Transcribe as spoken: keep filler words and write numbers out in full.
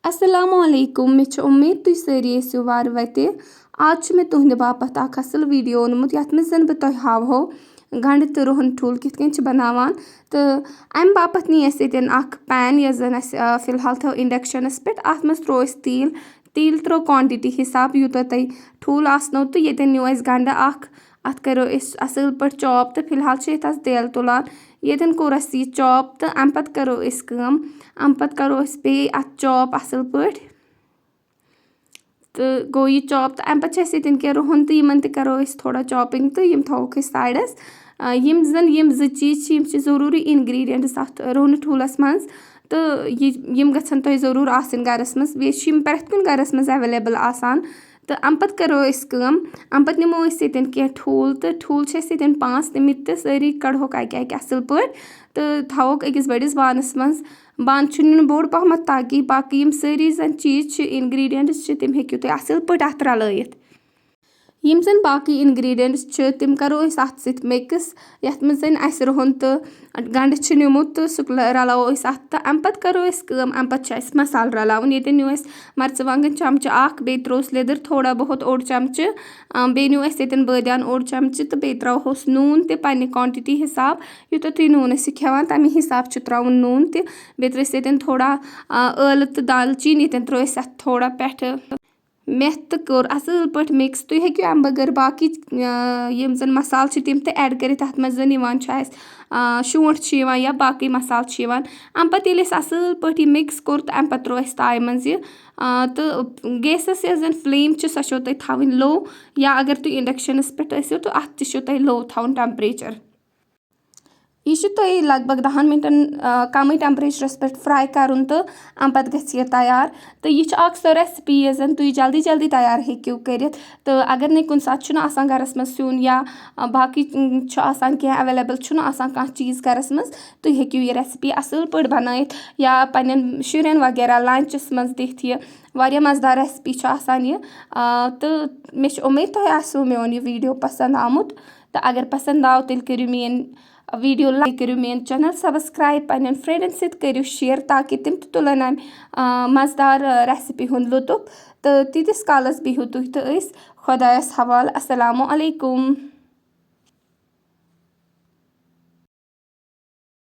السلام علیکم، مےٚ چھِ اُمید تُہۍ سٲری ٲسِو وارٕ وَتہِ۔ آز چھُ مےٚ تُہنٛدِ باپتھ اکھ اصل ویڈیو اوٚنمُت، یتھ منٛز زن بہٕ تۄہہِ ہاوہو گنڈٕ تہٕ رُہن ٹھوٗل کِتھ کٔنۍ چھِ بناوان۔ تہٕ امہِ باپتھ نی اسہِ ییٚتٮ۪ن اکھ پین، یۄس زن اسہِ، آ، فی الحال تھٲو انڈکشنس پٮ۪ٹھ۔ اتھ منٛز ترٛوو اسہِ تیٖل۔ تیٖل ترٛوو quantity حساب، یوٗتاہ تۄہہِ ٹھوٗل آسنو، تہٕ ییٚتٮ۪ن نیوٗ اسہِ گنڈٕ اکھ۔ اتھ کٔرِو أسۍ اصل پٲٹھۍ chop، تہٕ فی الحال چھِ أسۍ اتھ تیل تُلان۔ ییٚتٮ۪ن کوٚر اسہِ یہِ chop، تہٕ امہِ پتہٕ کٔرِو أسۍ کٲم۔ امہِ پتہٕ کَرو أسۍ بیٚیہِ اَتھ chop اَصٕل پٲٹھۍ۔ تہٕ گوٚو یہِ chop، تہٕ اَمہِ پَتہٕ چھِ اَسہِ ییٚتٮ۪ن کینٛہہ رُہَن، تہٕ یِمَن تہِ کَرو أسۍ تھوڑا chopping، تہٕ یِم تھاووکھ أسۍ sideس۔ آ، یِم زَن یِم زٕ چیٖز چھِ، یِم چھِ ضروٗری ingredients اَتھ رُہنہٕ ٹھوٗلَس منٛز، تہٕ یہِ، یِم گژھن تۄہہِ ضروٗر آسٕنۍ گَرَس منٛز۔ بیٚیہِ چھِ یِم پرٛٮ۪تھ کُنہِ گَرَس منٛز available آسان۔ تہٕ اَمہِ پَتہٕ کَرو أسۍ کٲم، اَمہِ پَتہٕ نِمو أسۍ ییٚتٮ۪ن کینٛہہ ٹھوٗل، تہٕ ٹھوٗل چھِ اَسہِ ییٚتٮ۪ن پانٛژھ نِمٕتۍ، تہٕ سٲری کَڑہوکھ اَکہِ اَکہِ اَصٕل پٲٹھۍ۔ تہٕ تھاووکھ أکِس بٔڑِس بانَس منٛز۔ بانہٕ چھُنہٕ نیُن بوٚڑ پَہمَتھ، تاکہِ باقٕے یِم سٲری زَن چیٖز چھِ، ingredients چھِ، تِم ہیٚکِو تُہۍ اَصٕل پٲٹھۍ اَتھ رَلٲیِتھ۔ یِم زَن باقٕے ingredients چھِ، تِم کَرو أسۍ اَتھ سۭتۍ mix، یَتھ منٛز زَن اَسہِ رُہَن تہٕ گَنٛڈٕ چھِ نیوٗمُت، تہٕ سُہ رَلاوو أسۍ اَتھ۔ تہٕ اَمہِ پَتہٕ کَرو أسۍ کٲم، اَمہِ پَتہٕ چھُ اَسہِ مصالہٕ رَلاوُن۔ ییٚتٮ۪ن نیوٗ اَسہِ مرژٕوانٛگَن چمچہٕ اَکھ، بیٚیہِ ترٛووُس لیٚدٕر تھوڑا بہت، اوٚڑ چمچہٕ۔ آ، بیٚیہِ نیوٗ اَسہِ ییٚتٮ۪ن بٲدیان اوٚڑ چمچہٕ، تہٕ بیٚیہِ ترٛاوہوس نوٗن تہِ پنٛنہِ quantity حساب، یوٗتاہ تُہۍ نوٗن ٲسِو کھٮ۪وان، تَمی حساب چھُ ترٛاوُن نوٗن تہِ۔ بیٚیہِ ترٛٲوۍ اَسہِ ییٚتٮ۪ن تھوڑا، آ، ٲلہٕ تہٕ دالچیٖن، ییٚتٮ۪ن ترٛٲوۍ اَسہِ اَتھ تھوڑا پٮ۪ٹھٕ مٮ۪تھ تہٕ کوٚر اَصٕل پٲٹھۍ mix۔ تُہۍ ہیٚکِو اَمہِ بغٲر باقٕے، آ، یِم زَن مصالہٕ چھِ، تِم تہِ add کٔرِتھ۔ اَتھ منٛز زَن یِوان چھُ اَسہِ، آ، شونٛٹھ چھُ یِوان یا باقٕے مصالہٕ چھِ یِوان۔ اَمہِ پَتہٕ ییٚلہِ اَسہِ اَصٕل پٲٹھۍ یہِ mix کوٚر، تہٕ اَمہِ پَتہٕ ترٛوو اَسہِ تایہِ منٛز یہِ، آ، تہٕ gasس یۄس زَن flame چھِ، سۄ چھو تۄہہِ تھاوٕنۍ low، یا اگر تُہۍ inductionس پٮ۪ٹھ ٲسِو، تہٕ اَتھ تہِ چھُ تۄہہِ low تھاوُن temperature۔ یہِ چھُ تۄہہِ لگ بگ دَہَن مِنٹَن، آ، کَمٕے temperatureس پٮ۪ٹھ fry کَرُن، تہٕ اَمہِ پَتہٕ گژھِ یہِ تیار۔ تہٕ یہِ چھِ اَکھ سۄ recipe، یۄس زَن تُہۍ جلدی جلدی تیار ہیٚکِو کٔرِتھ۔ تہٕ اگر نَے کُنہِ ساتہٕ چھُنہٕ آسان گَرَس منٛز سیُن یا، آ، باقٕے، م، چھُ آسان کینٛہہ available، چھُنہٕ آسان کانٛہہ چیٖز گَرَس منٛز، تُہۍ ہیٚکِو یہِ recipe اَصٕل پٲٹھۍ بَنٲیِتھ یا پنٛنٮ۪ن شُرٮ۪ن وغیرہ lunchس منٛز دِتھ یہِ۔ واریاہ مَزٕدار recipe چھِ آسان یہِ۔ آ، تہٕ مےٚ چھِ اُمید تۄہہِ آسِوٕ میون یہِ video پَسنٛد آمُت۔ تہٕ اگر پَسنٛد آو، تیٚلہِ کٔرِو میٲنۍ video like، کٔرِو میٲنۍ channel subscribe، پنٛنٮ۪ن friendن سۭتۍ کٔرِو share، تاکہِ تِم تہِ تُلَن اَمہِ، آ، مَزٕدار، آ، recipe ہُنٛد لطف۔ تہٕ تیٖتِس کالَس بِہِو تُہۍ تہٕ أسۍ خۄدایَس حوالہٕ۔ السلام علیکم۔